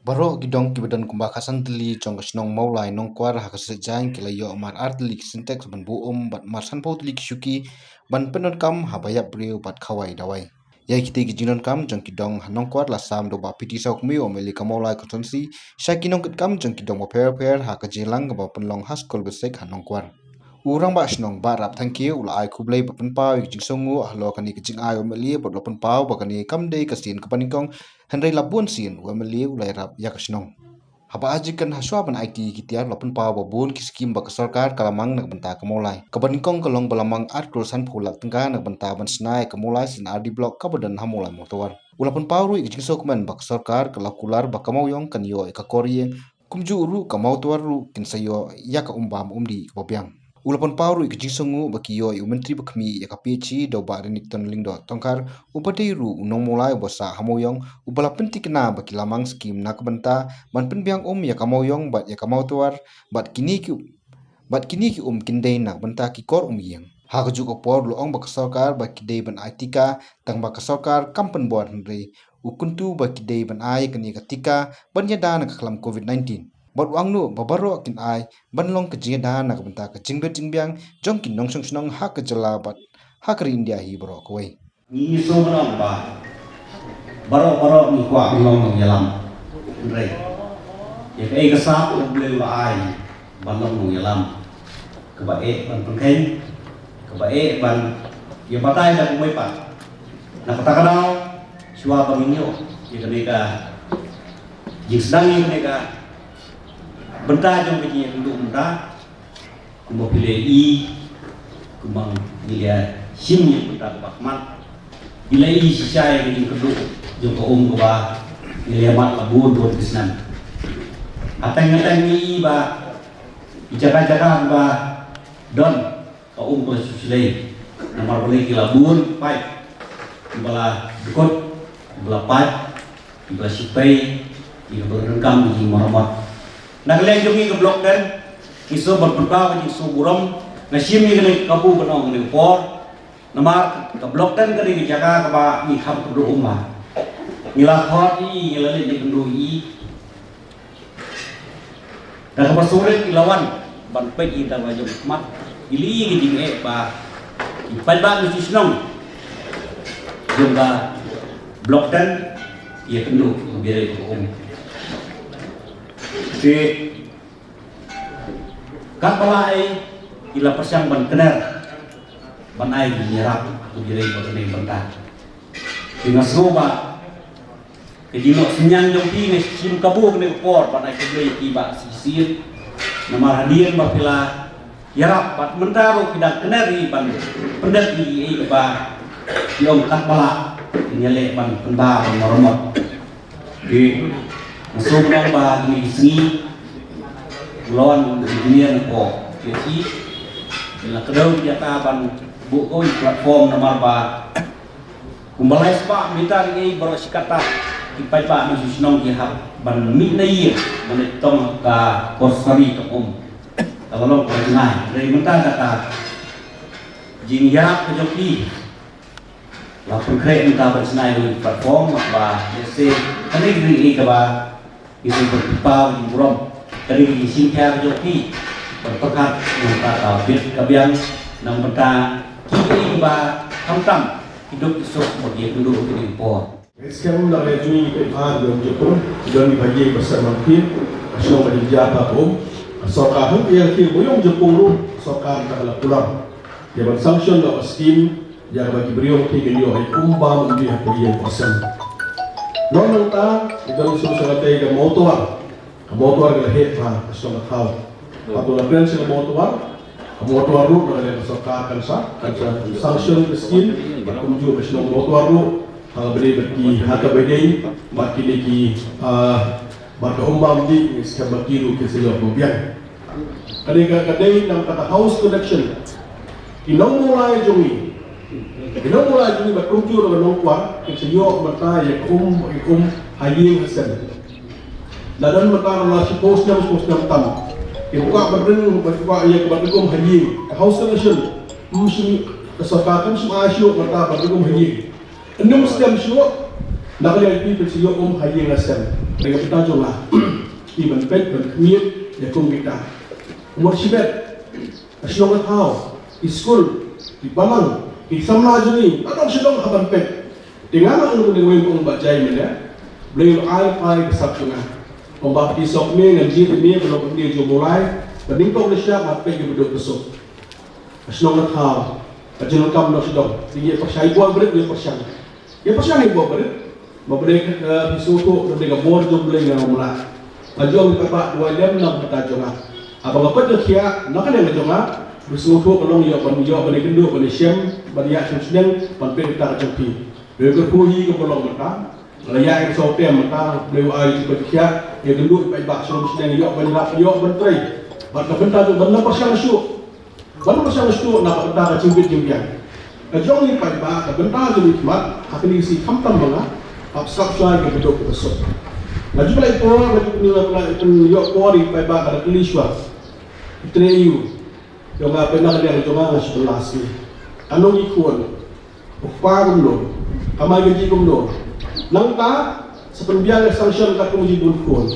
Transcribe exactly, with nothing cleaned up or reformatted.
Baroh ki dong kiba don kumba khatsan tylli jong ka shnong Mawlai Nongkwar ha ka Sesjaiñ ki la ïoh mar ar tylli ki Sintex ban buh um bad mar sanphew tylli ki shuki ban pyndonkam haba ïap briew bad khawai dawai. Ïa kitei ki jingdonkam jong ki dong ha Nongkwar la sam da u Bah P T Sawkmie, u M L A ka Mawlai Constituency, sha ki nongkitkam jong ki dong bapher bapher ha ka jingïalang kaba pynlong ha skul basic ha Nongkwar. U Rangbah Shnong Bah Rap Thangkhiew u la ai khublei bad pynpaw ïa ka jingsngewnguh halor kane ka jingai u M L A bad u la pynpaw ba kane kam dei ka sien kaba nyngkong, hynrei la bun sien u M L A u la ïarap ïa ka shnong. Haba ai jingkren hashwa ban aiti ki tiar, u la pynpaw ba bun ki skim ba ka sorkar ka la mang na ka bynta ka Mawlai. Kaba nyngkong ka long ba la mang ar klur sanphew lak tyngka na ka bynta ban shna ïa ka Mawlai C and R D Block kaba don ha Mawlai Mawtawar. U la pynpaw ruh ïa ka jingsngewkmen ba ka sorkar ka la kular ba ka Mawiong kan ïoh ïa ka kor ïing, kumjuh ruh ka Mawtawar ruh kin sa ïoh ïa ka um bam um dih kaba biang. U la pynpaw ruh ïa ka jingsngewnguh ba ki ïoh ïa u Myntri ba khmih ïa ka P H E da u Bah Renikton Lyngdoh Tongkhar, uba dei ruh u nong Mawlai uba sah ha Mawiong, uba la pynthikna ba ki la mang skim na ka bynta ban pynbiang um ïa ka Mawiong bad ïa ka Mawtawar, bad kine ki bad kine ki um kin dei na ka bynta ki kor um ïing. Ha kajuh ka por u la ong ba ka sorkar ba ki dei ban ai tika, tang ba ka sorkar kam pynbor, hynrei u kyntu ba ki dei ban ai kane ka tika ban ïada na ka khlam covid nineteen. Bad u ong ruh ba baroh kin ai ban long ka jingïada na ka bynta ka jingbit jingbiang jong ki nongshong shnong ha ka jylla bad ha ka ri India hi baroh kawei. Ngi sngewbha ba baroh baroh ngi kwah ban long nongïalam. Hynrei ïa kaei ka sap U Blei u la ai ban long nongïalam, kaba eh ban pynkheiñ, kaba eh ban ïa batai da kumwei pat. Na kata ka daw, shuwa ba ngin ïoh ïa kane ka jingsdang, ïa kane ka bynta jong ka jingïakynduh mynta, kumba phi la ïohi, kumba ngi la shim ïa ka bynta kaba khmat, ngi la ïohi shisha ïa ka jingkyrduh jong ka um kaba ngi la ïamat la bun bun ki snem. Hapdeng hapdeng ngi ïohi ba ki jaka jaka kiba don ka um ka la shu shlei. Namar balei? Ki la bun paip kiba la dkut, kiba la paip, kiba la shu tei, kiba la donkam ka jingmaramot. Na ka liang jong ngi ka Block ten, ngi sngewbha ban pynpaw ka jingsngewburom. Nga shim ïa kane ka kabu ban ong ha kane ka por. Namar ka Block ten ka dei ka jaka kaba ngi kham kyrduh um bha. Ngi la khot ïa i, ngi la leit ïakynduh ïa i. Da kaba sngewrit ki la wan ban peit ïa ka jong ka khmat. Ngi la ïohi ka jingeh ba ki paidbah ki shnong jong ka Block ten ïakynduh ïa ka biang ka um. Te katba la ei, ki la pyrshang ban kner ban ai ka jingïarap ha ka biang ka um ha kane ka bynta. Te nga sngew ba ka jingnoh synñiang jong phi, nga shim kabu ha kane ka por ban ai khublei ïa phi Bah Sisir. Namar hadien ba phi la ïarap bad mynta ruh phi dang kner hi ban pyndep ïa kiei kiba ki ong katba lah, kin ïaleh ban pynbha ban maramot. Te nga sngew ba ha kine ki sngi u la wan u engineer na ka P H E, la kdew ïa ka ban buh kawei platform, namar ba kumba lai spah mitar ïa baroh shi katta ki paidbah nongshong shnong ki hap ban mih na ïing ban leit tong ka por sari tong um. Ka la long kaba jngai. Hynrei mynta da ka jingïarap ka jong phi, la pynkhreh mynta ban shna ïa ka platform, ba lehse kane ka dei kaba ngi sngewbha ban pynpaw ïa ka jingburom, ka dei ka jingshim khia ka jong phi ban pyrkhat na ka bynta ka bit ka biang, na ka bynta kiei kiba khamtam ki duk ki suk ba ki ïakynduh ha kine ki por. Ngi skhem na ka liang jong ngi ki paidbah jong ka pung, ki don kiba ïeng ba sah ban phin, ka shnong ka jingjia ka um, ka sorkar hynrei ïa ki ba ïeng jong ka pung ruh, ka sorkar ka la kular ïa ban sanction da ka skim ïa kaba ki briew ki kan ïoh ïa ka um bam um dih ha ka ïing ka sem. Nangta ngi don shuh shuh katei ka Mawtawar. Ka Mawtawar ka la heh bha ka shnong ka thaw. Hato la kren sha ka Mawtawar, ka Mawtawar ruh na ka liang ka sorkar kan sa, kan sa sanction ka skim, bad kumjuh ka shnong Mawtawar ruh ha kaba ïadei bad ki, ha kaba ïadei bad kine ki, ah, bad ka um bam um dih, ngi skhem ba ki ruh kin sa ïoh ka biang. Ka dei ka, ka dei na ka bynta house connection. Ki nong Mawlai jong ngi, ki nong Mawlai jong ngi bad kumjuh ruh ka Nongkwar kin sa ïoh mynta ïa ka um, ïa ka um ha ïing ha sem. Lada don mynta ruh la shiphew snem, shiphew snem tam, kin kwah ban ring, ban kwah ïa ka ban ring um ha ïing. Ka house connection, ym shym, ka sorkar kam shym ai shuh mynta ban ring um ha ïing. Ynnym stem shuh, na ka liang phi phin sa ïoh um ha ïing ha sem. Dei ka bynta jong nga, ki ban peit ban khmih ïa kum kita. Umar shibet, ka shnong ka thaw, ki skul, ki balang, ki samla jong ngi, ka dong shnong ha ban peit. Te nga nga ong ne wei ong ba jai mene, Blei u ai pai ka sap jong nga. Ong ba phi sok me ngan jied me ba long ne jong Mawlai, ba ding tong ne sha ba peit ki ba duk ka suk. Ka shnong ka thaw, ka jingkam dong shnong, ïa pyrshang ïa bor brit, ïa pyrshang. Ïa pyrshang ïa bor brit. Ba brit ka phi sngewthuh, ka bor jong Blei nga ong mla. Ka jong ka ba duwai lem na ka bynta jong nga. Haba nga peit ka khiah na ka liang jong nga, phi sngewthuh ka long ïoh ban ïoh ban ïakynduh ban ïashem ban ïa shem shneng ban peit ka jong phi. Dei ka kyrkhu hi ka ba long mynta. La ïa ïa saw tem mynta, Blei u ai ka khiah, ïakynduh paidbah shnong shneng ïoh ban rap ïoh ban trei. Bad ka bynta jong ban na pyrshang shuh. Ban pyrshang shuh na ka bynta ka jingbit jingbiang. Ka jong ngi paidbah, ka bynta jong ngi khmat, ha kane ka sngi khamtam ma nga, hap sngap shuwa ïa ka duk ka suk. Nga ju pynlait por, nga ju pynlait por ïa paidbah ka da kylli shuwa. Trei ïa u. Jong nga pynang liang jong nga nga shu pynlas ngi. Ano ngi khun. U kpa kumno. Kamai ka ji kumno. Nangta sa pynbiang ka sanction ka kum ji bun khun.